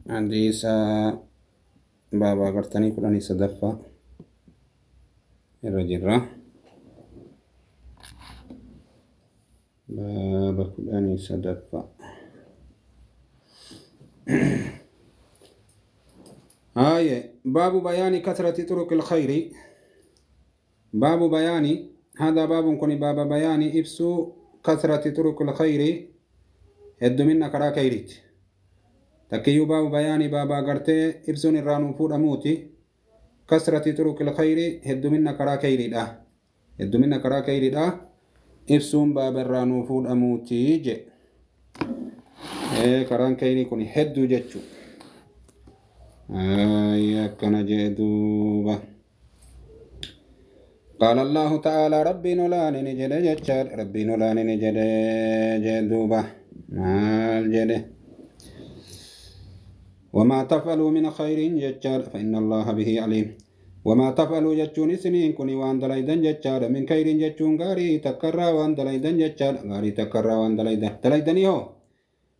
Hadiisa baaba agartanii 13ffaa irra jirra. Baaba 13ffaa. آية باب بيان كثرة طرق الخير. باب بيان هذا باب كن باب بيان إبسو كثرة طرق الخير هدو منا كرا كيريت تكيو باب بيان بابا غرتي إبسون الرانو فود أموتي كثرة طرق الخير هدو منا كرا كيريت هدو منا كرا كيريت إبسون باب الرانو فود أموتي جي كران كيري كوني هدو جتشو آية كان جدوبة. قال الله تعالى ربي نولاني نجد جتشار ربي نولاني نجد جدوبة مال جده وما تفعلوا من خير جتشار فإن الله به عليم. وما تفعلوا جتشون سنين كوني وان دليدن جتشار من خير جتشون غاري تكرا وان دليدن جتشار غاري تكرا وان دليدن دليدني هو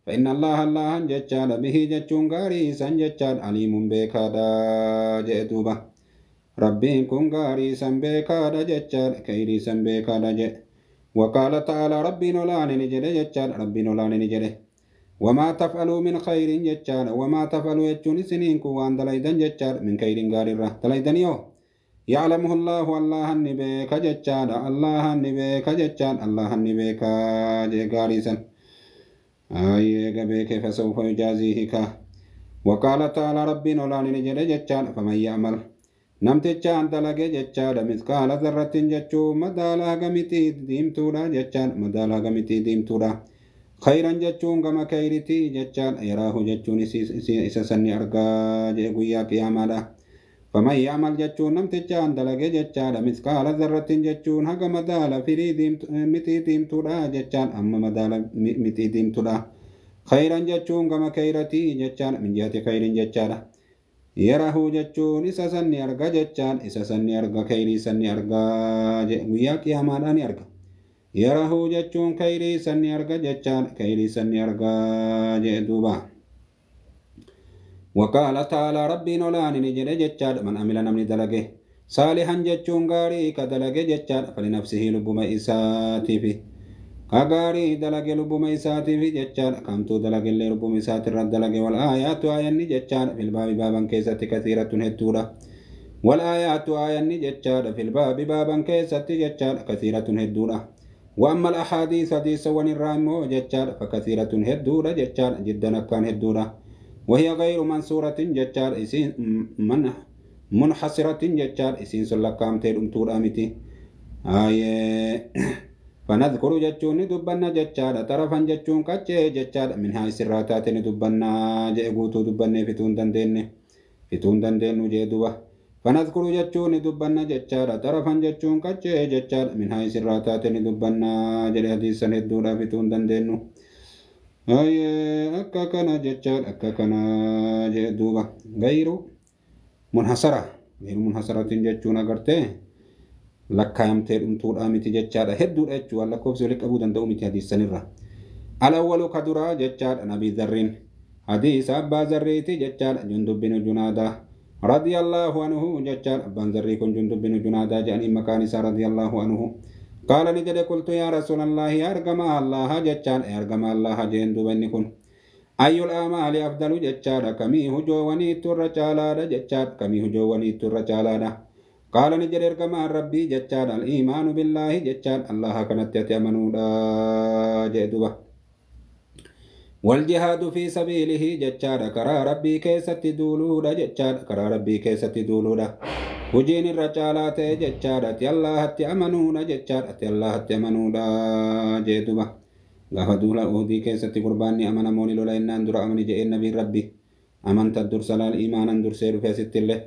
فإن الله الله جتشار به جتشون غاري سن جتشار عليم بكادا جدوبة ربين كن غاري سن بكادا جتشار كيري سن بكادا جت. وقال تعالى ربي نولاني نجد جتشار ربي نولاني نجد وما تفعلوا من خير جتشار وما تفعلوا يجون سنين كوان دليدن جتشار من خير غاري ره دليدنيو يعلمه الله الله النبيك جتشار الله النبيك جتشار الله النبيك جغاري سن آيه بك فسوف يجازيه. وقال تعالى ربي نولاني نجد جتشار فمن يعمل نمتجان دلقي جتشار مثقال ذرة جتشو مدالا غمتي ديمتودا جتشار مدالا غمتي ديمتودا خيرا جتشون غما كيرتي جتشار يراه جتشون إسا سني أرقا جيقويا قياما. فمن يعمل جتشون نمتجان دلقي جتشار مثقال ذرة جتشون هغا مدالا فري متي ديمتودا جتشار أما مدالا متي ديمتودا خيرا جتشون غما كيرتي جتشار من جهة خير جتشار يراه جتشون إسا سني أرقا جتشار إسا سني أرقا خيري سني أرقا جيقويا قياما أرقا يراه جتشون خيري سني أرقا جتشار خيري سني أرقا جدوبا. وقال تعالى ربي نولاني نجد جتشار من عمل نمني دلقه صالحا جتشون غاري كدلقه جتشار فلنفسه لبما إساتي فيه كغاري دلقه لبما إساتي فيه جتشار كمتو دلقه اللي لبما إساتي الرد دلقه. والآيات آياني جتشار في الباب بابا كيست كثيرة هدورة. والآيات آياني جتشار في الباب بابا كيست جتشار كثيرة هدورة. وأما الأحاديث حديث ونرامو جتشار فكثيرة هدورة جتشار جدا كان هدورة. وهي غير منصورة جتشار إسين من منحصرة جتشار إسين سلقام تير أمتور أمتي آية. فنذكر جتشون دبنا جتشار طرفا جتشون كتشي جتشار منها سراتات دبنا جئبوتو دبنا فتون دندن فتون دندن جدوة. فنذكر جتشون دبنا جتشار طرفا جتشون كتشي جتشار منها سراتات دبنا جل حديثا هدولا فتون دندن آية أكا كان جتشار أكا كان جدوبة غير منحصرة غير منحصرة جتشون أغرتي لكايمتي أمتور آمتي جتشار هدو أجو لكوف سولك أبو دندو أمتي حديث سنرة. الأول كدرا جتشار نبي ذرين حديث أبا ذريتي جتشار جندب بن جنادة رضي الله عنه جتشار أبا ذري كن جندب بن جنادة جاني مكان رضي الله عنه قال نجد قلت يا رسول الله يا أرقم الله جتشار يا أرقم الله جندب كن أي الأعمال أفضل جتشار كمي هجواني ترجالا جتشار كمي هجواني ترجالا. قال نجد أرقم ربي جتشار الإيمان بالله جتشار الله كانت يتأمنون جدوبة. والجهاد في سبيله جتشار كرا ربي كيست دولودا جتشار كرا ربي كيست دولودا وجين الرجالات جتشار أتي الله أتأمنون جتشار أتي الله أتأمنون جدوبة. غافا دولا أهدي كيست قرباني أمن موني لولا إن أندر أمني جئ النبي ربي أمنت الدرس الإيمان أندر سير في ست الله.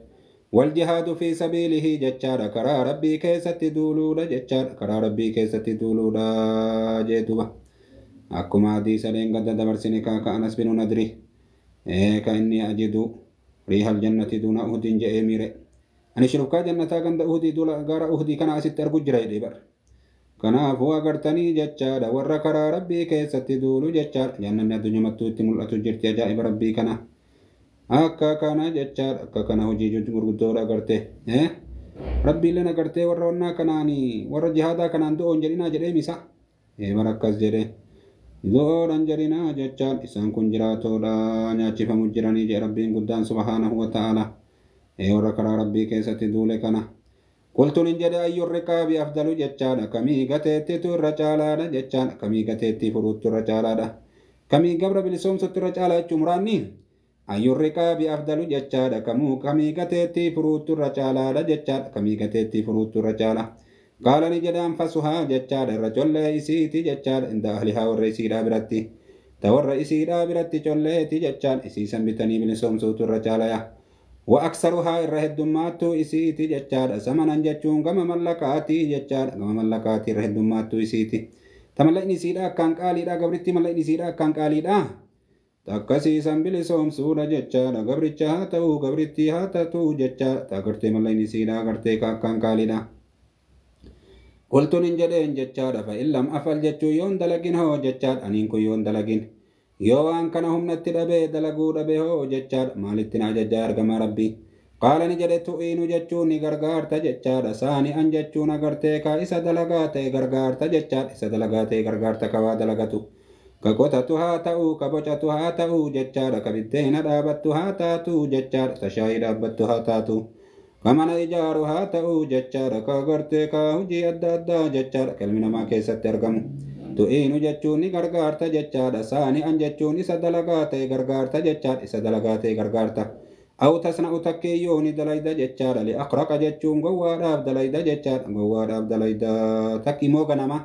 والجهاد في سبيله جتشار كرا ربي كيست دولودا جتشار كرا ربي كيست دولودا جدوبة. أكما حديث لين قد دبرسني كاكا أنس بن ندري كأني أجد ريح الجنة دون أهد جئ ميري Ani shirkaa jannataa ganda Uhudii duula gaara Uhudii kana asitti argu jira jedhee bara. Kanaafuu agartanii jechaadha warra karaa rabbii keessatti duulu jechaadha. Jannanni addunyamattuu itti mul'atu jirti ajaa'iba rabbii kana. Akka kana jechaadha. Akka kana hojii gurguddoodha agartee. Rabbiilleen agartee warra onnaa kanaanii warra jihaadaa kanaan du'oon jedhinaa jedhee misa. Bara akkas jedhee. Du'oodhaan jedhinaa jechaan isaan kun jiraatoodha nyaachifamu jiranii jedhe Rabbiin guddaan subhaanahu wa ta'ala. Warra karaa Rabbii keessatti duule kana. Qultuun hin jedhe ayyuun riqaabi afdalu jechaadha. Kamii gateettitu irra caalaadha jechaadha. Kamii gateettii furuuttu irra caalaadha. Kamii gabra bilisoomsutti irra caalaa jechuun muraanni. Ayyuun riqaabi afdalu jechaadha. Kamuu kamii gateettii furuuttu irra caalaadha jechaadha. Kamii gateettii furuuttu irra caala. Qaala ni jedhe anfasuhaa jechaadha. Irra collee isiiti jechaadha. Inda ahlihaa warra isiidhaa biratti. Ta warra isiidhaa biratti colleeti jechaadha. Isiisan bitanii bilisoomsuutu irra caalaya. وأكثرها الرهدمات إسيتي جتشار زمنا جتشون كما ملكاتي جتشار كما ملكاتي الرهدمات إسيتي تملئني سيدا كان قالي دا قبرتي ملئني سيدا كان قالي دا تكسي سنبلي سوم سورة جتشار قبرتي هاتو قبرتي هاتو جتشار تقرتي ملئني سيدا قرتي كان قالي دا قلت ننجدين جتشار فإن لم أفعل جتشو يون دلقين هو جتشار أنينكو يون دلقين yoo waan kana humnatti dhabee dalaguu dhabe hoo jechaadha. Maalitti na ajajaa ergamaa Rabbii? Qaala ni jedhe tu'iinu jechuun ni gargaarta jechaadha. Saani an jechuun agartee ka isa dalagaa ta'e gargaarta jechaadha. Isa dalagaa ta'e gargaarta ka waa dalagatu. Ka qotatu haa ta'uu, ka bocatu haa ta'uu jechaadha. Ka biddeena dhaabattu haa taatu jechaadha. Ta shaayii dhaabbattu haa taatu. Ka mana ijaaru haa ta'uu jechaadha. Ka agartee ka hojii adda addaa jechaadha. Ka ilmi namaa keessatti argamu. Tu'iinu jechuun ni gargaarta jechaadha. Saani an jechuun isa dalagaa ta'e gargaarta jechaadha. Isa dalagaa ta'e gargaarta. Aw tasna'u takkeeyyoo ni dalayda jechaadha. Li'aqraqa jechuun gowwaadhaaf dalayda jechaadha. Gowwaadhaaf dalayda takki immoo ganama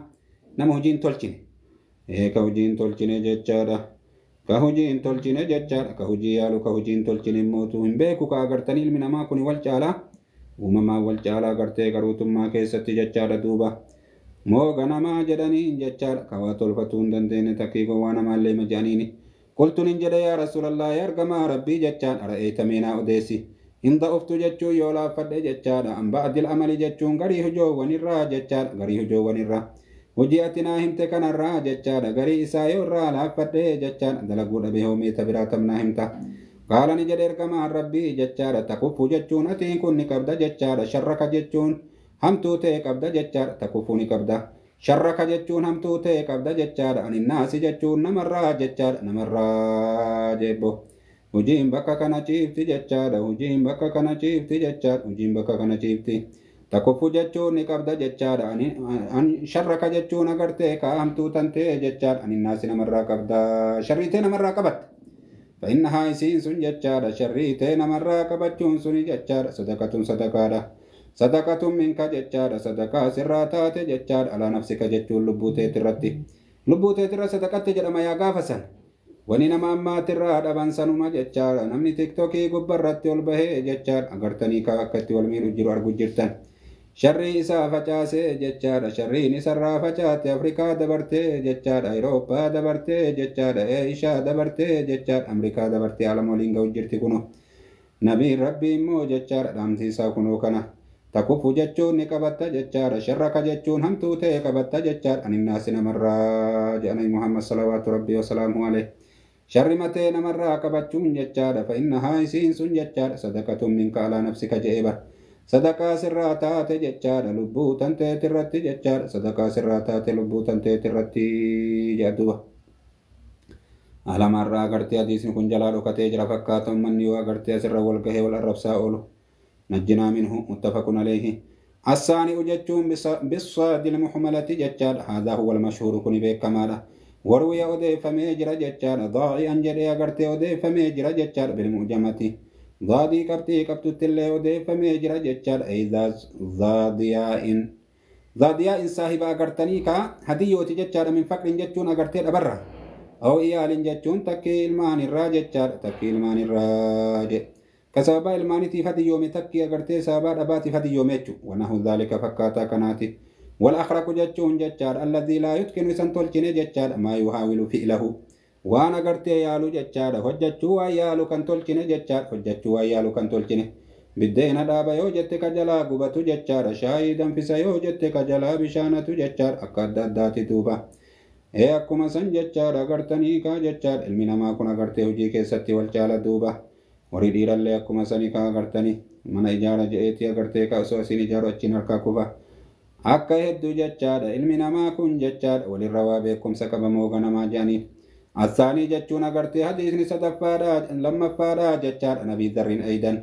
nama hojii hin tolchine. Ka hojii hin tolchine jechaadha. Ka hojii hin tolchine jechaadha. Ka hojii yaalu ka hojii hin tolchine immootu hin beeku ka agartanii ilmi namaa kun wal caalaa. Uumamaan wal caalaa agartee garuutummaa keessatti jechaadha duuba. Moo ganamaa jedhaniin jechaadha. Ka waa tolfatuu hin dandeenye takkii gowwaa namaallee maja'aniini. Qultuun hin jedhe yaa Rasuulallah yaa ergamaa Rabbii jechaadha. Ra'eeyta meenaa odeessi. Inda uftu jechuun yoo laaffadhe jechaadha. An ba'dil amali jechuun garii hujoowwanirraa jechaadha. Garii hujoowwanirraa. Hojii ati naa himte kanarraa jechaadha. Garii isaa yoo irraa laaffadhe jechaadha. Dalaguu dhabee hoomeeta biraa tamnaa himta. Qaala ni jedhe ergamaan Rabbii jechaadha. Takuffu jechuun atiin kun ni qabda jechaadha. Sharraka jechuun hamtuu ta'e qabda jechaadha. Takuffuu ni qabda. Sharraka jechuun hamtuu ta'e qabda jechaadha. Aninnaasi jechuun namarraa jechaadha. Namarraa jeebbo. Hojiin bakka kana ciifti jechaadha. Hojiin bakka kana ciifti jechaadha. Hojiin bakka kana ciifti. Takuffuu jechuun ni qabda jechaadha. Sharraka jechuun agartee kaa hamtuu tan ta'e jechaadha. Aninnaasi namarraa qabda. Sharrii ta'e namarraa qabatte. فإنها إسين سن جتشارة شري تين مرة قبتشون سن جتشارة صدقة صدقة صدقة منك جتشارة صدقة سراتات جتشارة على نفسك جتشون لبوتي ترتي لبوتي ترى صدقة جرما يا غافسن وني نما ما ترى دبان سنما جتشارة نمني تيك توكي غبرتي والبه جتشارة أغرتني كاكتي والمير جيرو أرجو جرتن شري إسا فچاسه جچارة شري نسرا فچاتي أفريقا دبرتي جچارة أوروبا دبرتي جچارة إيشا دبرتي جچارة أمريكا دبرتي عالم ولينغا وجرتي كنو نبي ربي مو جچارة دامتي سا كنو كنا تكفو جچون نكبت جچارة شرك جچون هم توتي كبت جچارة أن الناس نمرا جاني محمد صلوات ربي وسلامه عليه شر متي نمرا كبتشون جچارة فإنها إسين سن جچارة صدقة منك على نفسك جئبر صدقة سراتات جتشار لبو تنتي ترتي جتشار صدقة سراتات لبو تنتي ترتي جدوة على مرة أغرتي حديث كن جلالو كتجرا فكاتم من يو أغرتي سر والقه والرب ساولو نجنا منه متفق عليه الثاني أجتشون بالصاد المحملة جتشار هذا هو المشهور كن بك كماله وروي أودي فميجر جتشار ضاعي أنجري أغرتي أودي فميجر جتشار بالمعجمة ضادي قبتي قبتو تلي ودي فميجرا جتشار أي ضادياء ضادياء صاحب أغرتني كا هديوتي جتشار من فقر جتشون أغرتي أبرا أو إيال جتشون تكي إلمان الرا جتشار تكي إلمان الراج كسابا إلماني تيفتي يومي تكي أغرتي سابا أباتي فتي يوميتشو ونحو ذلك فكاتا كناتي والأخرق جتشون جتشار الذي لا يتقن سنتولشني جتشار ما يحاول فعله waan agartee yaalu jechaadha. Hojjechuu waan yaalu kan tolchine jechaadha. Hojjechuu waan yaalu kan tolchine. Biddeena dhaaba yoo jette ka jalaa gubatu jechaadha. Shaayii danfisa yoo jette ka jalaa bishaanatu jechaadha. Akka adda addaati duuba. Akkuma san jechaadha agartanii kaa jechaadha. Ilmi namaa kun agartee hojii keessatti wal caala duuba. Warri dhiirallee akkuma sanii kaa agartanii mana ijaara je'eetii agartee kaa osoo asiin ijaaru achiin harkaa kufa. Akka hedduu jechaadha ilmi namaa kun jechaadha walirra waa beekumsa qabamoo ganamaa jedhanii. Asaanii jechuun agartee hadiisni sadaffaadha lammaffaadha jechaadha nabii zarriin eeydan.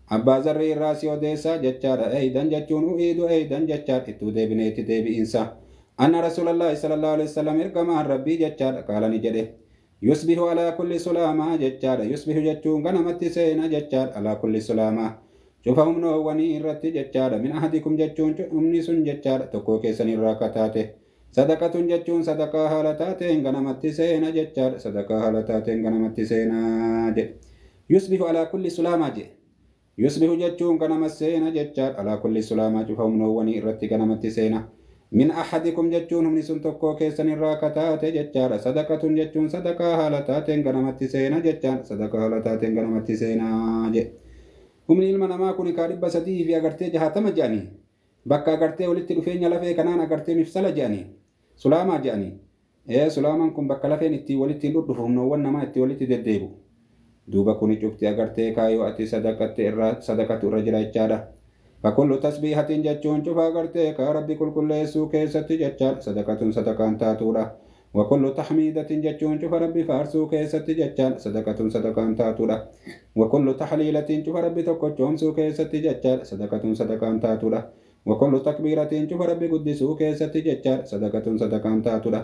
Abbaa zarrii irraa si odeessaa jechaadha eeydan jechuun u'iidu eeydan jechaadha ittuu deebineetti deebi'insa. Anna rasuulallahi sallallahu alaihi wasallam ergamaan rabbii jechaadha qaala ni jedhe. Yusbihu alaa kulli sulaamaa jechaadha. Yusbihu jechuun ganamatti seena jechaadha alaa kulli sulaamaa. Cufa humnoowwanii irratti jechaadha. Min ahadikum jechuun humni sun jechaadha tokkoo keessan irraa akka taate. Sadaqatun jechuun sadaqaa haala taateen ganamatti seena jechaadha. Sadaqaa haala taateen ganamatti seenaa jedhe. Yusbihu alaa kulli sulaamaa jedhe. Yusbihu jechuun ganama seena jechaadha. Alaa kulli sulaamaa cufa humnoowwanii irratti ganamatti seena. Min ahadikum jechuun humni sun tokkoo keessan irraa akka taate jechaadha. Sadaqatun jechuun sadaqaa haala taateen ganamatti seena jechaadha. Sadaqaa haala taateen ganamatti seenaa jedhe. Humni ilma namaa kun kaa 360 jedhanii bakka agartee walitti dhufeenya lafee kanaan agartee mifsala jedhanii sulaamaa jedhanii. Sulaamaan kun bakka lafeen itti walitti dhudhufu humnoowwan namaa itti walitti deddeebu. Duuba kuni cufti agartee kaayoo ati sadaqatte irraa sadaqatu irra jira jechaadha. Fakullu tasbiihatiin jechuun cufa agartee kaa rabbi qulqulleessuu keessatti jechaadha. Sadaqatun sadaqaan taatuudha. Wakullu taxmiidatin jechuun cufa rabbi faarsuu keessatti jechaadha. Sadaqatun sadaqaan taatuudha. Wakullu taxliilatiin cufa rabbi tokkochoomsuu keessatti jechaadha. Sadaqatun sadaqaan taatuudha. Wakullu takbiiratiin cufa rabbi guddisuu keessatti jechaadha. Sadaqatun sadaqaan taatuudha.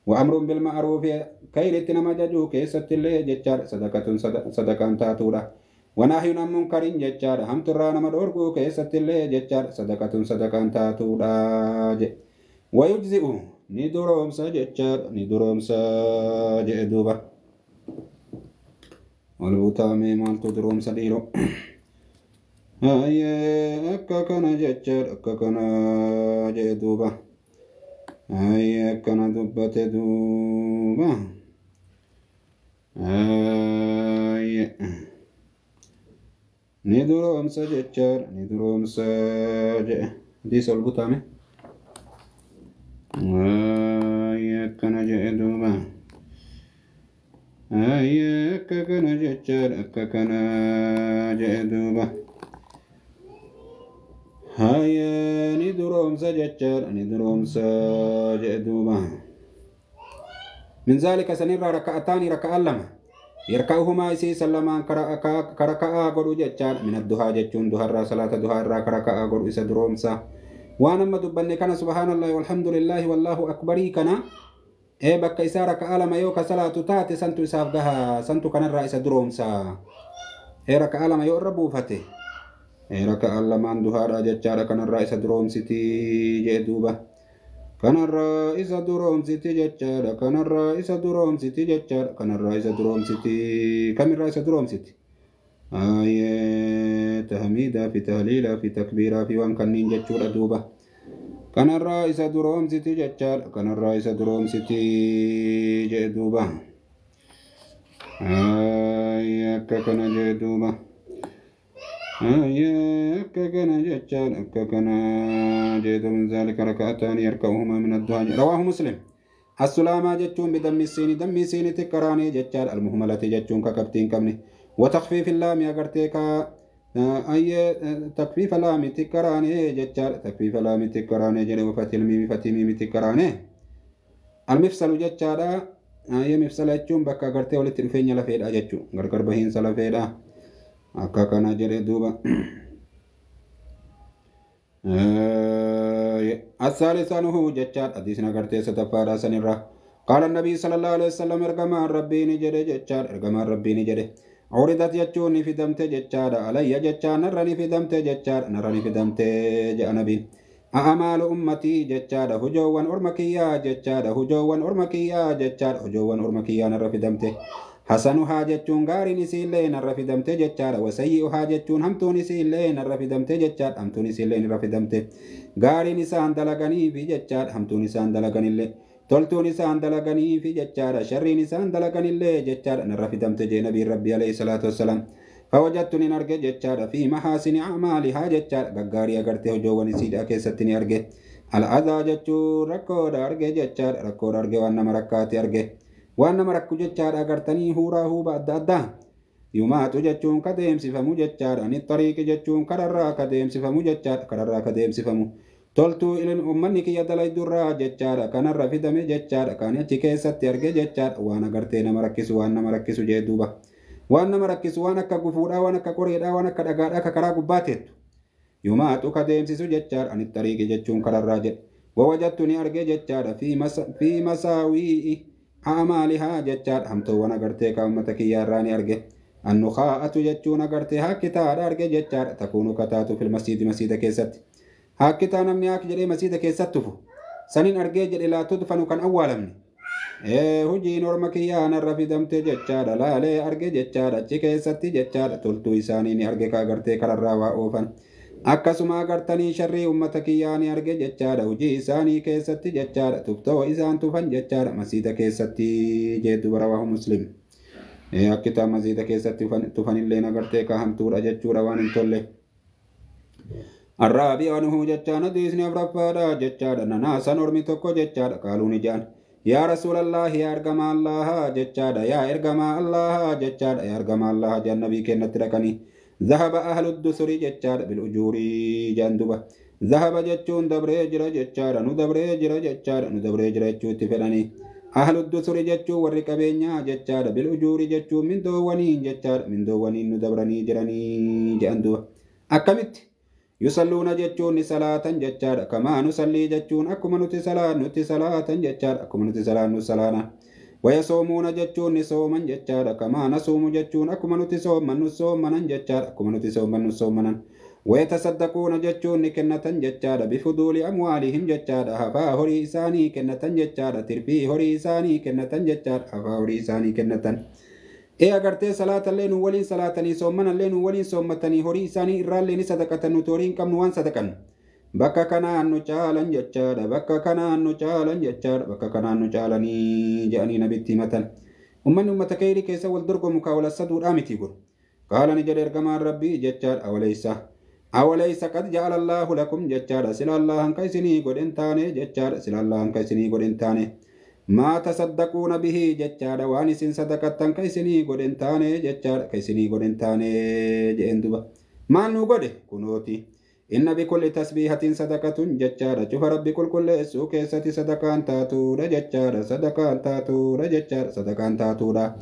Wa'amruun bilma'ruufi khayritti nama jajuu keessatti illee jechaadha. Sadaqatun sadaqaan taatuudha. Wanahyun an munkarin jechaadha. Hamturraa nama dhoorguu keessatti illee jechaadha. Sadaqatun sadaqaan taatuudha jedhe. Wayujzi'u ni duroomsa jechaadha. Ni duroomsa jedhe duuba. Wal butaamee maaltu duroomsa dhiiroo? Hayyee akka kana jechaadha. Akka kana jedhe duuba. Hayyee akkana dubbate duuba. Hayyee. Ni duroomsa jechaadha. Ni duroomsa jedhe. Hadiisa ol butaame. Hayyee akkana jedhe duuba. Hayyee akka kana jechaadha. Akka kana jedhe duuba. Hayyee ni duroomsa jechaadha. Ni duroomsa jedhe duuba. Min zaalika sanirraa raka'ataani raka'aan lama. Yarka'uhumaa isii sallamaan karaka'aa godhu jechaadha. Min adduhaa jechuun duharraa salaata duhaarraa karaka'aa godhu isa duroomsa. Waan amma dubbanne kana subhaanallahi walhamdulillahi wallaahu akbarii kana bakka isaa raka'aa lama yoo ka salaatu taate santu isaaf gaha santu kanarraa isa duroomsa. Raka'aa lama yoo irra buufate raka'aa lamaan duhaadha jechaadha kanarraa isa duroomsiti jee duuba. Kanarraa isa duroomsiti jechaadha. Kanarraa isa duroomsiti jechaadha. Kanarraa isa duroomsiti. Kamirraa isa duroomsiti? Hayyee tahmiidaa fi tahliilaa fi takbiiraa fi waan kanniin jechuudha duuba. Kanarraa isa duroomsiti jechaadha. Kanarraa isa duroomsiti jee duuba. Hayyee akka kana jee duuba. Hayyee akka kana jechaadha. Akka kana jedhu min zaalika raka'ataani yarka'uhumaa min adduhaa. Rawaahu Muslim. Assulaamaa jechuun bidammi siini dammi siini xiqqaraanii jechaadha. Almuhmalati jechuun ka qabxii hin qabne. وتخفيف اللام أغرتي كا أي تخفيف اللام تكراني جتار تخفيف اللام تكراني جري وفتح الميم فتح الميم تكراني المفصل جتار أي مفصل جتون بكا أغرتي ولت الفين لفيدا جتون غرغر بهين سلفيدا أكا كان جري دوبا الثالث أنه جتار حديثنا أغرتي ستفارا سنرا قال النبي صلى الله عليه وسلم ارجما ربي نجري جتار ارجما ربي نجري عرضت jechuun ni fidamte jechaadha. Alayya jechaa narra ni fidamte jechaadha. Narra ni fidamte jedha nabiin. A'amaalu ummatii jechaadha. Hujoowwan orma kiyyaa jechaadha. Hujoowwan orma kiyyaa jechaadha. Hujoowwan orma kiyyaa narra fidamte. Hasanuhaa jechuun gaariin isiillee narra fidamte jechaadha. Wasayyi'uhaa jechuun hamtuun isiillee narra fidamte jechaadha. Hamtuun isiillee narra fidamte. Gaariin isaan dalaganiifi jechaadha. Hamtuun isaan dalaganillee. Toltuun isaan dalaganiifi jechaadha. Sharriin isaan dalaganillee jechaadha. Narra fidamte jee nabiin rabbi alayhi salaatu wassalaam. Fawajattu nin arge jechaadha. Fi mahaasini a'maalihaa jechaadha. Gaggaarii agartee hojoowwan isiidha keessatti ni arge. Al'adaa jechuun rakkoodha arge jechaadha. Rakkoodha arge waan nama rakkaate arge. Waan nama rakku jechaadha agartanii huuraa huuba adda addaa. Yumaatu jechuun ka deemsifamu jechaadha. Ani xariiqi jechuun kararraa ka deemsifamu jechaadha. Kararraa ka deemsifamu. Toltuu ummanni kiyya dalaydurraa jechaadha. Kanarra fidame jechaadha. Kan achi keessatti arge jechaadha. Waan agartee nama rakkisu waan nama rakkisu jee duuba. Waan nama rakkisu waan akka gufuudhaa, waan akka qoreedhaa, waan akka dhagaadhaa ka karaa gubbaa teettu. Yumaatu ka deemsisu jechaadha. Ani xariiqi jechuun kararraa jedhe. Wawajattu ni arge jechaadha. Fi masaawi'i amaalihaa jechaadha. Hamtoowwan agartee ka ummata kiyyaarraa ni arge. Annukaa'atu jechuun agartee hakkitaadha arge jechaadha. Takuunu kataatu fil masiidi masiida keessatti. Hakkitaa namni haak jedhee masiida keessatti tufu. Sanin argee jedhe laattuu tufanu kan awwaalamne. Hojiin orma kiyyaa narra fidamte jechaadha. Laalee arge jechaadha. Achi keessatti jechaadha. Toltuu isaanii ni arge ka agartee kararraa waa oofan. Akkasuma agartanii sharrii ummata kiyyaa ni arge jechaadha. Hojii isaanii keessatti jechaadha. Tuftoo isaan tufan jechaadha. Masiida keessatti jedhu barawaahu Muslim. Akkitaa masiida keessatti tufanillee agartee kahamtuudha jechuudha waan hin tolle. Arraabi anuhu jechaan hadiisni afraffaadha jechaadha. Nanaasan ormi tokko jechaadha. Qaaluu ni jedhan. Yaa Rasuulallahi yaa ergamaa Allahaa jechaadha. Yaa ergamaa Allahaa jechaadha. Yaa ergamaa Allahaa jedhan nabii kennatti dhaqanii. Zahaba ahlu dusuri jechaadha. Bil ujuurii jedhan duba. Zahaba jechuun dabree jira jechaadha. Nu dabree jira jechaadha. Nu dabree jira jechuutti fedhanii. Ahlu dusuri jechuun warri qabeenyaa jechaadha. Bil ujuuri jechuun mindoowwaniin jechaadha. Mindoowwaniin nu dabranii jiranii jedhan duba. Akkamitti? Yusalluuna jechuun ni salaatan jechaadha. Kamaa nusallii jechuun akkuma nuti salaannutti salaatan jechaadha. Akkuma nuti salaannu salaana. Wayasoomuuna jechuun ni sooman jechaadha. Kamaa nasuumu jechuun akkuma nuti soommannu soommanan jechaadha. Akkuma nuti soommannu soommanan. Wayatasaddaquuna jechuun ni kennatan jechaadha. Bifuduuli amwaalihim jechaadha. Hafaa horii isaanii kennatan jechaadha. Tirfii horii isaanii kennatan jechaadha. Hafaa horii isaanii kennatan. Agartee salaatallee nu waliin salaatanii soommanallee nu waliin soommatanii horii isaanii irraallee ni sadaqatan nuti horii hin qabnu waan sadaqan. Bakka kanaan nu caalan jechaadha. Bakka kanaan nu caalan jechaadha. Bakka kanaan nu caalanii jedhanii nabitti himatan. Ummanni ummata kayrii keessa wal dorgomu kaa wal assaduudhaa miti kun. Qaala ni jedhe ergamaan rabbii jechaadha. Awaleessa. Awaleessa qad ja'ala Allaahu lakum jechaadha. Sila Allahan ka isinii godhen taane jechaadha. Sila Allahan ka isinii godhen taane. Maa tasaddaquuna bihi jechaadha. Waan isin sadaqattan ka isinii godhen taane jechaadha. Ka isinii godhen taane jedheen duba. Maal nu godhe kunooti. Inna bikulli tasbiihatin sadaqatun jechaadha. Cufa rabbi qulqulleessuu keessatti sadaqaan taatuudha jechaadha. Sadaqaan taatuudha jechaadha. Sadaqaan taatuudha.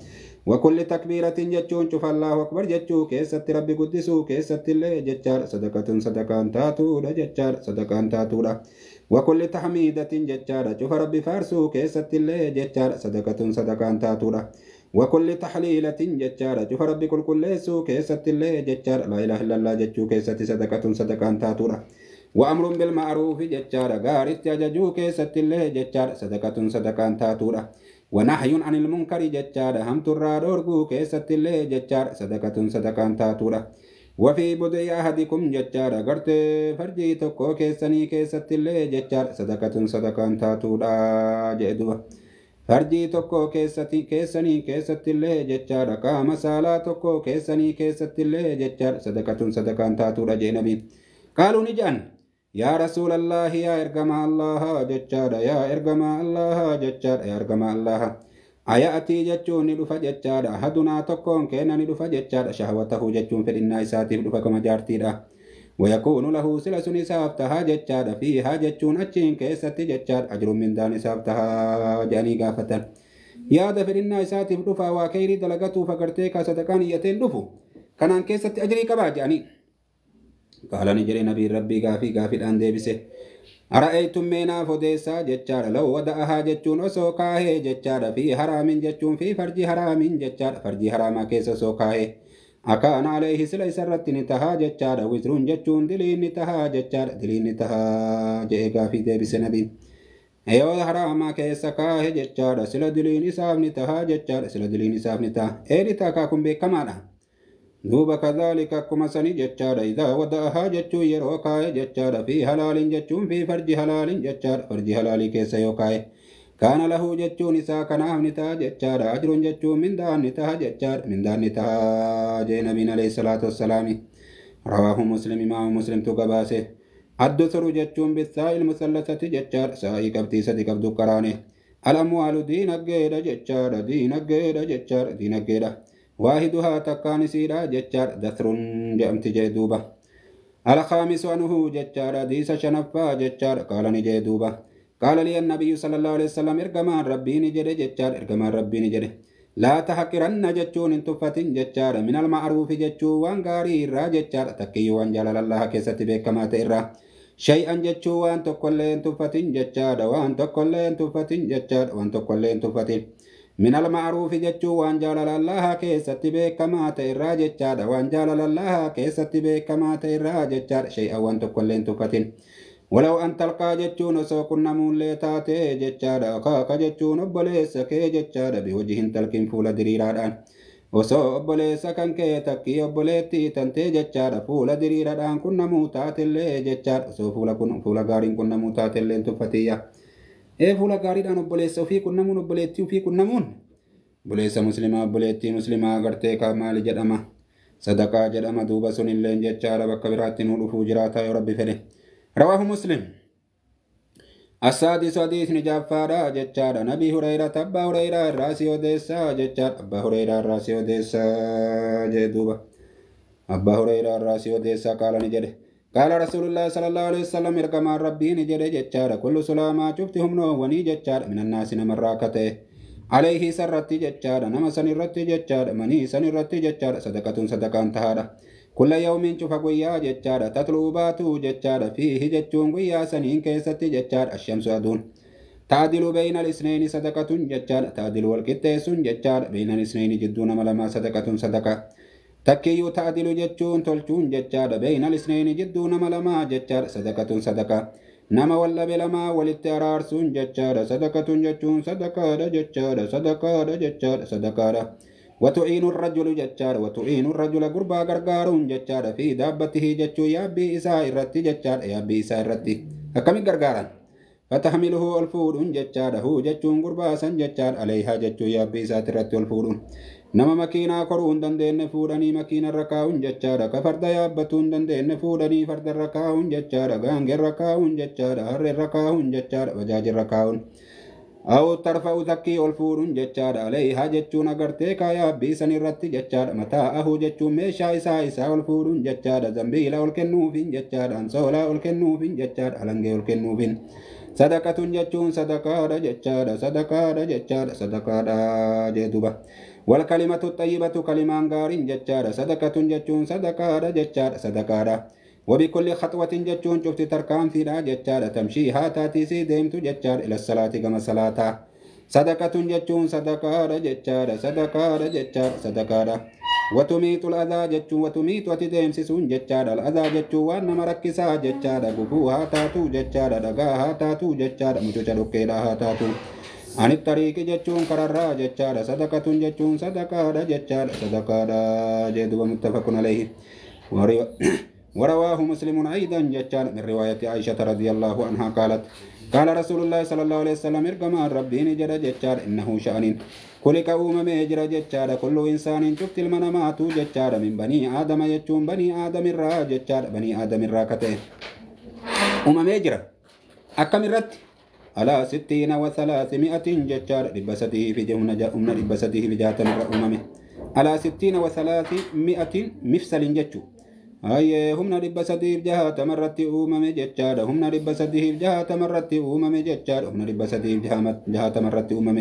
Wakulli takbiiratin jechuun cufa Allahu akbar jechuu keessatti rabbi guddisuu keessatti illee jechaadha. Sadaqatun sadaqaan taatuudha jechaadha. Sadaqaan taatuudha. Wakulli tahmiidatin jechaadha. Cufa rabbi faarsuu keessatti illee jechaadha. Sadaqatun sadaqaan taatuudha. Wakulli tahliilatin jechaadha. Cufa rabbi qulqulleessuu keessatti illee jechaadha. Laa ilaaha illallah jechuu keessatti sadaqatun sadaqaan taatuudha. Wa'amruun bilma'ruufi jechaadha. Gaaritti ajajuu keessatti illee jechaadha. Sadaqatun sadaqaan taatuudha. Wanahyun anil munkari jechaadha. Hamturraa dhoorguu keessatti illee jechaadha. Sadaqatun sadaqaan taatuudha. Wafii budii ahadikum jechaadha. Gartee farjii tokko keessanii keessatti illee jechaadha. Sadaqatun sadaqaan taatuudha jedhe duba. Farjii tokko keessanii keessatti illee jechaadha. Qaama saalaa tokko keessanii keessatti illee jechaadha. Sadaqatun sadaqaan taatuudha jedhe nabiin. Qaaluu ni jedhan. Yaa Rasuulallaahi yaa ergamaa Allahaa jechaadha. Yaa ergamaa Allahaa jechaadha. Yaa ergamaa Allahaa. Aya'atii jechuun ni dhufa jechaadha. Ahadunaa tokkoon keenya ni dhufa jechaadha. Shahwatahu jechuun fedhinnaa isaatiif dhufa kama jaartiidha. Wayakuunu lahu sila sun isaaf tahaa jechaadha. Fiihaa jechuun achiin keessatti jechaadha. Ajruun mindaan isaaf tahaa jedhanii gaafatan. Yaada fedhinnaa isaatiif dhufa waa kayrii dalagatuuf agartee ka sadaqaan iyyateen dhufu. Kanaan keessatti ajrii qabaa jedhanii. Qaala ni jedhe nabiin rabbii gaafii gaafiidhaan deebise. Ara'aytum meenaaf odeessaa jechaadha. Law wada'ahaa jechuun osoo kaahee jechaadha. Fi haraamin jechuun fi farji haraamin jechaadha. Farjii haraamaa keessa osoo kaahee. Akaana alayhi sila isarratti ni tahaa jechaadha. Wisruun jechuun diliin ni tahaa jechaadha. Diliin ni tahaa jedhee gaafii deebise nabiin. Yoo haraamaa keessa kaahe jechaadha. Sila diliin isaaf ni tahaa jechaadha. Sila diliin isaaf ni taha. Eeni takaa kun beekamaadha. Duuba kadhaalika akkuma sani jechaadha. Idaa wada'ahaa jechuun yeroo kaaye jechaadha. Fi halaalin jechuun fi farji halaalin jechaadha. Farji halaalii keessa yoo kaaye. Kaana lahuu jechuun isaa kanaaf ni ta'a jechaadha. Ajruun jechuun mindaan ni ta'a jechaadha. Mindaan ni ta'a jee nabiin alayhi salaatu wassalaami. Rawaahu Muslim imaamu Muslimtu gabaase. Addusuru jechuun bisaa'il musallasati jechaadha. Saa'ii qabxii sadi qabdu qaraane. Al-amwaalu diinaggeedha jechaadha. Diinaggeedha jechaadha. Diinaggeedha. واحدها تكان سيرا جتشار دثر جأمت جدوبة الخامس أنه جتشار ديس شنفا جتشار قال نجدوبة قال لي النبي صلى الله عليه وسلم إرجمان ربي نجري جتشار إرجمان ربي نجري لا تحقرن جتشون تفة جتشار من المعروف جتشو وان غاري را جتشار تكي وان جلال الله كيست بكما تئرا شيئا جتشو وان تقلين تفة جتشار وان تقلين تفة جتشار وان تقلين تفة من المعروف جتشو وان جلال الله كيست بكما تئرا جتشار وان جلال الله كيست بكما تئرا جتشار شيئا وان تقلين تفة ولو أن تلقى جتشون سوق النمون لتاتي جتشار أخاك جتشون أبليس كي جتشار بوجه تلقين فول دريران وسو أبليس كان كي تكي أبليتي تنتي جتشار فول دريران كنا موتات اللي جتشار سو فول كن فول غارين كنا موتات اللي انتفتية إيه فول غارين أبليس وفي كنا مون أبليتي وفي كنا مون بليس مسلمة أبليتي مسلمة غرتي كمال جدما صدقة جدما دوبا سن اللي جتشار بكبرات نور فوجراتا يا ربي فله رواه مسلم. السادس حديث نجافارا جتشارا نبي هريرة أبا هريرة الراسي وديسا جتشار أبا هريرة الراسي وديسا جدوبا أبا هريرة الراسي وديسا قال نجده قال رسول الله صلى الله عليه وسلم إرقما ربي نجده جتشارا كل سلاما شفتهم نووني جتشار من الناس نمراكته عليه سرت جتشارا نما سنرت جتشارا مني سنرت جتشارا صدقة صدقة انتهارا كل يوم شوف قويا جتشارا تطلو باتو جتشارا فيه جتشون قويا سنين كيست جتشارا الشمس أدون تعدل بين الاثنين صدقة جتشارا تعدل والقتيس جتشارا بين الاثنين جدون ملما صدقة صدقة تكيو تعدل جتشون تلچون جتشارا بين الاثنين جدون ملما جتشارا صدقة صدقة نما ولا بلما وللترارسون جتشارا صدقة جتشون صدقة جتشارا صدقة جتشارا صدقة وتعين الرجل جتشار وتعين الرجل قربا غرغارون جتشار في دابته جتشو يابي إساء الرتي جتشار يابي إساء الرتي أكمل غرغارا فتحمله الفور جتشار هو جتشون قربا سن جتشار عليها جتشو يابي إساء الرتي الفور نما مكينا قرون دندين فورني مكينا ركاون جتشار كفرد يابتون دندين فورني فرد ركاون جتشار غانغ ركاون جتشار هر ركاون جتشار وجاج ركاون أو ترفع ذكي الفور جتشار عليها جتشون أغرتي كايا بيسن الرت جتشار متاعه جتشون ميشا إسا إسا الفور جتشار زنبيلا الكنوفين جتشار أنصولا الكنوفين جتشار ألنجي الكنوفين صدقة جتشون صدقة جتشار صدقة جتشار صدقة جدوبة والكلمة الطيبة كلمة غار جتشار صدقة جتشون صدقة جتشار صدقة وبكل خطوة جتشون شفت تركان في لا جتشار تمشيها تاتي سيدمت جتشار إلى الصلاة كما صلاة صدقة جتشون صدقة جتشار صدقة جتشار صدقة وتميت الأذى جتشون وتميت وتدمسسون جتشار الأذى جتشون وأن مركسا جتشار قفوها تاتو جتشار دقاها تاتو جتشار مجوشا تاتو عن الطريق جتشون كررا جتشار صدقة جتشون صدقة جتشار صدقة جدوى متفق عليه. ورواه مسلم أيضا جتشار من رواية عائشة رضي الله عنها قالت قال رسول الله صلى الله عليه وسلم إرقما ربي نجر جتشار إنه شأن كلك أمم يجر جتشار كل إنسان شفت المنامات جتشار من بني آدم يجون بني آدم الرا جتشار بني آدم الراكته أمم يجر أكم الرت على 60 و300 جتشار ربسته في جهنم ربسته في جهة الأمم على 60 و300 مفصل جتشو أي هم نرب سديف جهة تمرت أمم جتشار هم نرب سديف جهة تمرت أمم جتشار هم نرب سديف جهة تمرت أمم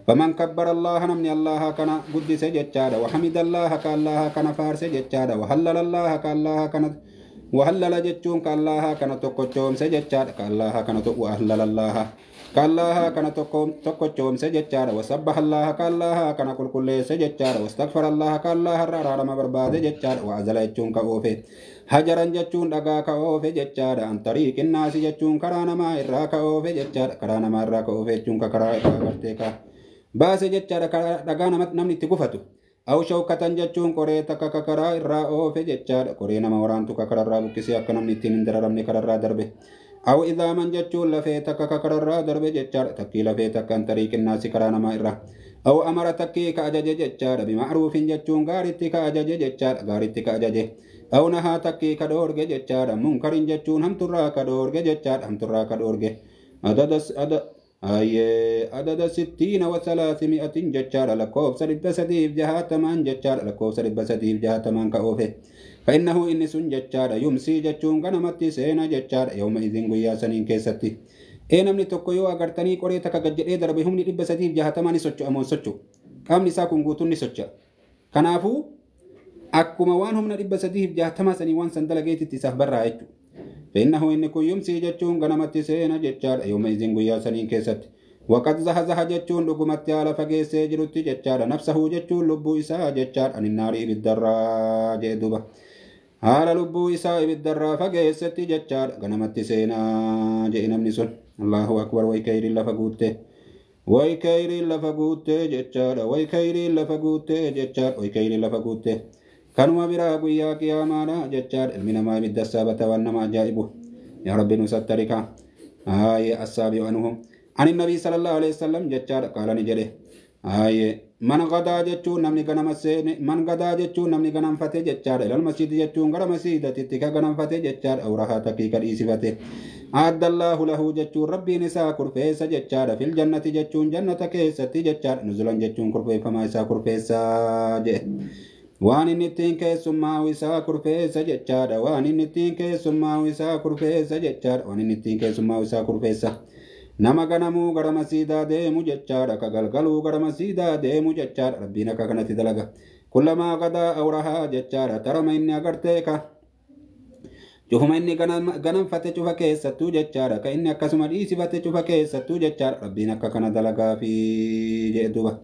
فمن كبر الله نمني الله كان قدس جتشار وحمد الله كالله كان فارس جتشار وهلل الله كالله كان وهلل جتشون كالله كان تقوم سجتشار كالله كان وهلل الله كالله كان تقوم سجتشار وسبح الله كالله كان كل كل سجتشار واستغفر الله كالله رارما برباد جتشار وعزل جتشون كأوفي هجرا جتشون دغا كأوفي جتشار عن طريق الناس جتشون كرانا ما إرا كأوفي جتشار كرانا ما إرا كأوفي جتشون كرا إرا باس جتشار دغا نمني تكفتو أو شوكة جتشون قري تككرا إرا أوفي جتشار قري نما ورانتو ككرا بكسي أكا نمني تنين دررمني كرا دربه أو إذا من جتشون لفي تككرا دربه جتشار تكي لفي تكن طريق الناس كرا نما إرا أو أمر تكي كأجج جتشار بمعروف جتشون غارتي كأجج جتشار غارتي كأجج أو نها تكي كدورج جتشار منكر جتشون هم ترى كدورج جتشار هم ترى كدورج Adada 360 jechaadha lakkoofsa 360 jechaadha lakkoofsa 360 ka oofe. فإنه إني سن جتشارا يمسي جتشون غنمتي سينا جتشارا يوم إذن قيا سنين كيستي. Ee namni tokko yoo agartanii qoree takka gad jedhee darbe humni 360 ni socho'a moo hin socho'u? Qaamni isaa kun guutuun ni socho'a. Kanaafuu akkuma waan humna 360 sanii waan san dalageetitti isaaf barraa jechuudha. فإنه إني kun yumsii jechuun ganamatti seena jechaadha yooma izin guyyaa saniin keessatti. Waqad zahazaha jechuun dhugumatti haala fageessee jirutti jechaadha. Nafsahuu jechuun lubbuu isaa jechaadha. Ani naarii ibiddarraa jee duuba. Haala lubbuu isaa ibiddarraa fageessetti jechaadha. Ganamatti seenaa jee namni sun. Allahu akbar way kayriin lafa guutte. Way kayriin lafa guutte jechaadha. Way kayriin lafa guutte jechaadha. Way kayriin lafa guutte. Kanuma biraa guyyaa qiyaamaadha jechaadha. Ilmi namaa ibidda saabata waan nama ajaa'ibu. Yaa Rabbi nu sattarika. Haayee assaabi anuhum. Ani nabii sallallahu alaihi wasallam jechaadha qaala ni jedhe. Haayee man gadaa jechuun namni ganama seene man gadaa jechuun namni ganamfate jechaadha. Ilal masjidi jechuun gara masjidatitti ka ganamfate jechaadha. Awrahaa takkii ka dhiisifate. Addallahu lahu jechuun rabbiin isaa kurfeessa jechaadha. Fil jannati jechuun jannata keessatti jechaadha. Nuzulan jechuun kurfeeffamaa isaa kurfeessaa jedhe. Waan inni ittiin keessummaa'u isaa kurfeessa jechaadha. Waan inni ittiin keessummaa'u isaa kurfeessa jechaadha. Waan inni ittiin keessummaa'u isaa kurfeessa. Nama ganamuu gara masiidaa deemu jechaadha. Ka galgaluu gara masiidaa deemu jechaadha. Rabbiin akka kanatti dalaga. Kullamaa gadaa awrahaa jechaadha. Tarama inni agartee ka. Cufuma inni ganamfate cufa keessattuu jechaadha. Ka inni akkasuma dhiisifate cufa keessattuu jechaadha. Rabbiin akka kana dalagaa fi jedhe duuba.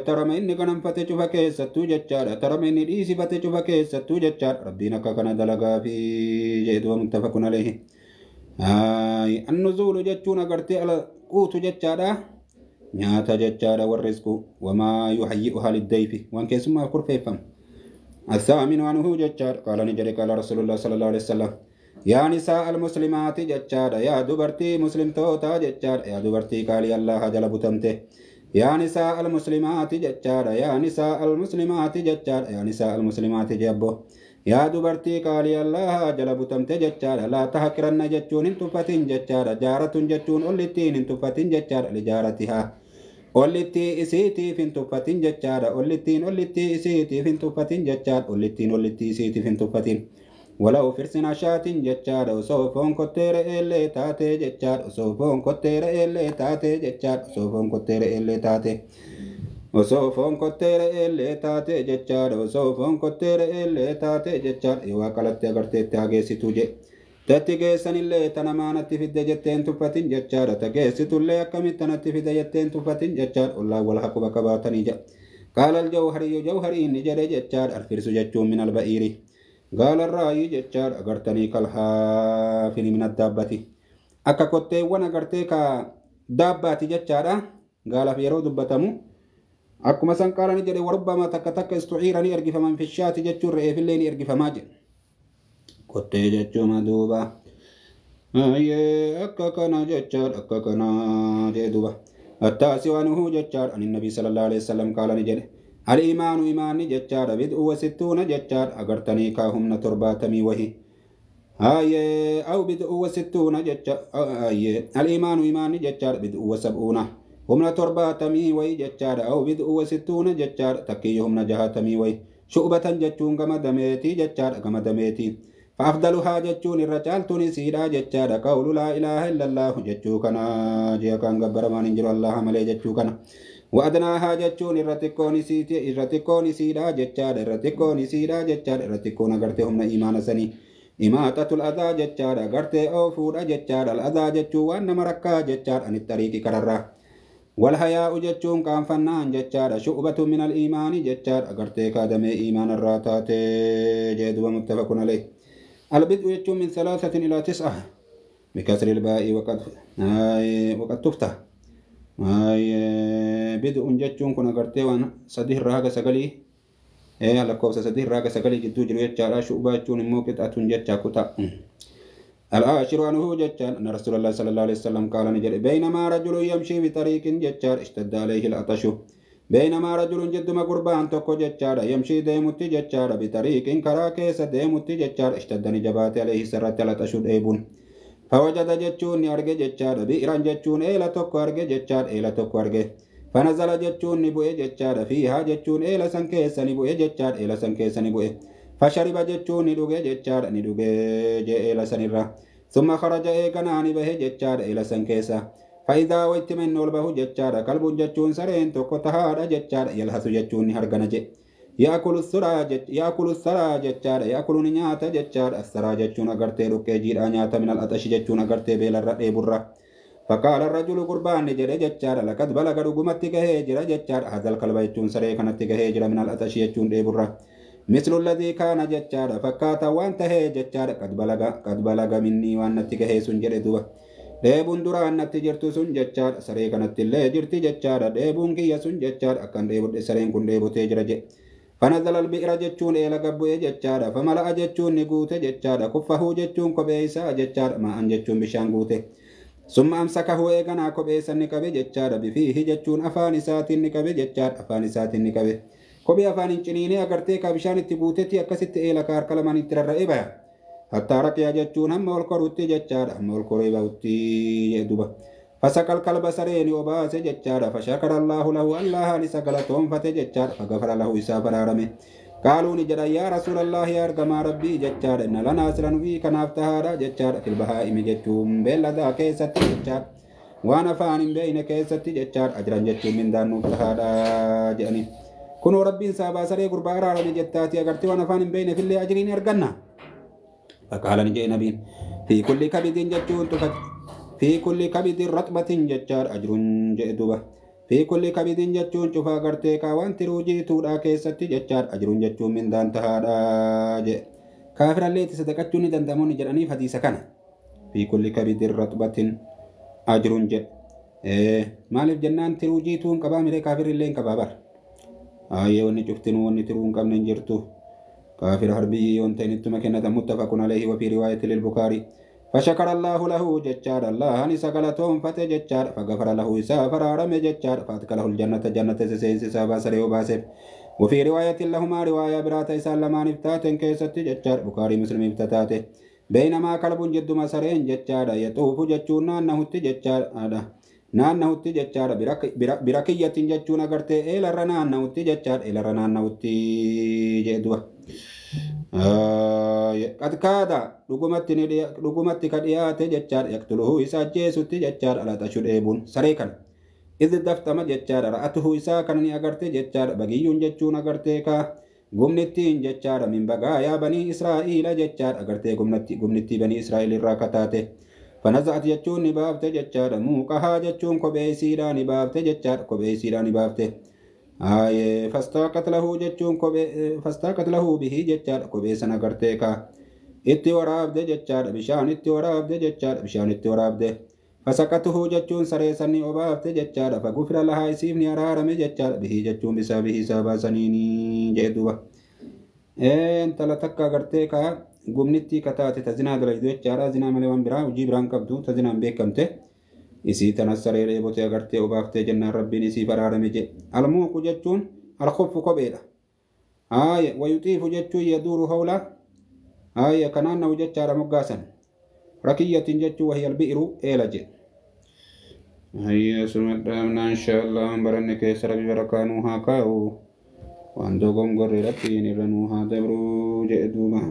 Tarama inni ganamfate cufa keessattuu jechaadha. Tarama inni dhiisifate cufa keessattuu jechaadha. Rabbiin akka kana dalagaa fi jedhe duuba muttafaqun alayhi. Annuzuulu jechuun agartee ala quutu jechaadha. Nyaata jechaadha warrisqu wamaa yuhayyi'uhaa liddayfi waan keessummaaf kurfeeffamu. الثامن عنه جتشار قال نجري قال رسول الله صلى الله عليه وسلم يا نساء المسلمات جتشار يا دبرتي مسلم توتا جتشار يا دبرتي قال الله جل بتمته يا نساء المسلمات جتشار يا نساء المسلمات جتشار يا نساء المسلمات جبو يا دبرتي قال الله جل بتمته جتشار لا تحقرن جتشون تفتن جتشار جارة جتشون أولتين تفتن جتشار لجارتها Ollittii isiitiif hin tuffatin jechaadha. Ollittiin ollittii isiitiif hin tuffatin jechaadha. Ollittiin ollittii isiitiif hin tuffatin. Walau firsina shaatin jechaadha. Osoo foon kottee re'eellee taatee jechaadha. Osoo foon kottee re'eellee taatee jechaadha. Osoo foon kottee re'eellee taatee. Osoo foon kottee re'eellee taatee jechaadha. Osoo foon kottee re'eellee taatee jechaadha. Yoo waaqalatti agarteetti haa geessituu jedhe. Tatti geessanillee tana maanatti fidde jetteen tuffatin jechaadha. Ta geessitullee akkamitti tanatti fide jetteen tuffatin jechaadha. Ollaan wal haquba qabaatanii jedha. Qaala aljawhariyyu jawhariin ni jedhe jechaadha. Alfirsu jechuun min alba'iiri. Gaalarraayi jechaadha. Agartanii kalhaafini min addaabbati. Akka kotteewwan agartee ka daabbaati jechaadha. Gaalaaf yeroo dubbatamu. Akkuma san qaala ni jedhe warubbama takka takka istuciira ni ergifaman fishaati jechuun re'eefillee ni ergifamaa jedhe. Kottee jechuun duuba. Akka kana jechaadha akka kana jee duuba. Attaasi wanuhu jechaadha. Ani nabii sallallahu alaihi wasallam qaala ni jedhe. Al-imaanu imaanni jechaadha. Bid'u wa sittuuna jechaadha. Agartanii kaa humna 70 wahi. Aw bid'u wa sittuuna jecha. Al-imaanu imaanni jechaadha. Bid'u wa sab'uuna. Humna 70 wahi jechaadha. Aw bid'u wa sittuuna jechaadha. Takkiyyo humna 60 wahi. Shu'batan jechuun gama dameetii jechaadha. Gama dameetii. فأفضلها جتشون الرجال تونسيرا جتشارا قول لا إله إلا الله جتشوكنا جيكان غبر ما ننجر الله ملي جتشوكنا وأدناها جتشون الرتكون سيتي الرتكون سيرا جتشارا الرتكون سيرا جتشارا الرتكون غرتهم إيمان سني إماتة الأذى جتشارا غرتي أوفورا جتشارا الأذى جتشو وأن مركا جتشارا عن الطريق كررا والحياء جتشون كان فنان جتشارا شعبة من الإيمان جتشارا غرتي كادمي إيمان الراتات جدوا متفق عليه. البدء يجو من 3 إلى 9 بكسر الباء وقد تفتح. بدء جتشون كنا قرتي وان صديه الرهاق سقلي لكوبس صديه الرهاق سقلي جدو جرو يجارا شعبة جون موقت أتون جتشا كتا. العاشر عنه جتشان أن رسول الله صلى الله عليه وسلم قال نجل بينما رجل يمشي بطريق جتشار اشتد عليه العطش. بينما رجل جد ما قربان توكو جتشارا يمشي ديمتي جتشارا بطريق كرا كيس ديمتي جتشار اشتد نجبات عليه سرت العطش ديبون. فوجد جتشون أرجع جتشار بئرا جتشون إلى تك أرجع جتشار إلى تك أرجع فنزل جتشون نبوء جتشار فيها جتشون إلى سنكيس نبوء جتشار إلى سنكيس نبوء فشرب جتشون ندوغ جتشار ندوغ إلى سنرة ثم خرج إيقنا نبه جتشار إلى سنكيسة فإذا ويت من نولبه جتشار كلب جتشون سرين تكتهار جتشار يلهث جتشون هرغن جي يأكل الثرى يأكل الثرى جتشار يأكل نيات جتشار الثرى جتشون أغرتي ركي جير أنيات من الأتش جتشون أغرتي بيل الرئي برة فقال الرجل قربان جرى جتشار لقد بلغ رقمتك هجر جتشار هذا الكلب جتشون سري كانتك هجر من الأتش جتشون برة مثل الذي كان جتشار فكاتا وانت هي جتشار قد بلغ مني وانتك هي سنجر دوبا dheebuun duraan natti jirtu sun jechaadha saree kanatti illee jirti jechaadha dheebuun kiyya sun jechaadha akkan dheebudhe sareen kun dheebotee jira jedhe fanazala albi'ira jechuun eela gabbu'e jechaadha famala'a jechuun ni guute jechaadha kuffahuu jechuun kophee isaa jechaadha maa'an jechuun bishaan guute summa amsakahuu eeganaa kophee san ni qabe jechaadha bifiihi jechuun afaan isaatiin ni qabe jechaadha afaan isaatiin ni qabe kophee afaan hin ciniinee agartee ka bishaan itti guutetti akkasitti eela ka harka lamaan itti rarra'ee baya حتى رقيا جتون هم الكروتي جتار هم الكروي بوتي يدوبا فسقى الكلب سرين وباس جتار فشكر الله له الله لسقلتهم فتجتار فغفر له إساء فرارمه قالوا نجد يا رسول الله يا أرقم ربي جتار إن لنا سلن في كنافتها جتار في البهائم جتون بلا ذا كيست جتار وانا فان بين كيست جتار أجرا جتون من دان نفتها جأني كنوا ربي سابا سري قربا رارمي جتاتي أغرتي وانا فان بين في اللي أجرين أرقنا فقال نجي نبي في كل كبد جتون تفت في كل كبد رطبة جتار أجر جئدوبة في كل كبد جتون شفا غرتي كوان تروجي تودا كيستي جتار أجر جتون من دان تهادا جئ كافر اللي تصدقتوني دندموني جراني فديسة كان في كل كبد رطبة أجر جئ إيه مالف جنان تروجي تون كبامي كافر اللي كبابر آيه وني شفتنو وني ترون كم نجرتو كافر حربي يونتين التمكنة متفق عليه وفي رواية للبخاري فشكر الله له جتار الله أن سقلتهم فتجتار فغفر له إساء فرارم جتار فأدخله الجنة جنة سيس سابا سريو باسف وفي رواية لهما رواية برات إساء لما نفتات كيست جتار بخاري مسلم افتتاته بينما كلب جد مسرين جتار يطوف جتشون أنه تجتار نانه تجتار بركية جتشون أغرتي إلى رنانه تجتار إلى رنانه تجدوه قد كاد رقمت كديات جتار يقتله إسا جيسوت جتار على تشر إيبون سريكا إذ دفتم جتار رأته إسا كنني أغرتي جتار بغيون جتشون أغرتي كا قمنتين جتار من بقايا بني إسرائيل جتار أغرتي قمنتي بني إسرائيل الراكتاته فنزعت جتشون نبابت جتار موقها جتشون كبيسيرا نبابت جتار كبيسيرا نبابته آيه فاستاقت له جتشون كوبي فاستاقت له به جتشار كوبي سنا غرتيكا اتي وراب دي جتشار بشان اتي وراب دي جتشار بشان اتي وراب دي فسقته جتشون سري سني وباب جتشار فغفر لها يسيبني ارارم جتشار به جتشون بسابه سابا سنيني جدوبا انت لا تكا غرتيكا غمنتي كتاتي تزنا دلج جتشار زنا ملي وان برا وجي بران قبدو تزنا بكمته isii tana saree dheebotee agartee obaaftee jennaan rabbiin isii faraarame jedhe almuuqu jechuun alkhuffu kopheedha haaya wayuxiifu jechuun yaduuru hawla haaya kanaan nahu jechaadha moggaasan rakiyyatin jechuun wahiya albi'iru eela jedhe hayya suma dhaabna insha allah baranne keessa rabbi barakaa nuu haa kaa'u waan dogongorre rabbiin irra nuu haa dabruu jedhe duuba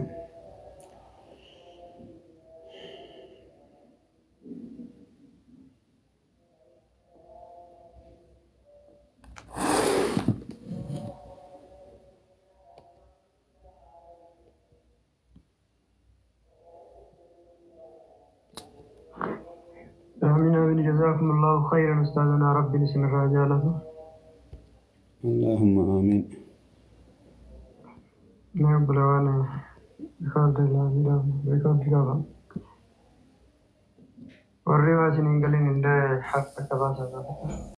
آمين آمين جزاكم الله خيرا أستاذنا ربي نسم الرجالة اللهم آمين نعم بلوانا بخالد الله بخالد والرواية إنجلين إن حق كباسة.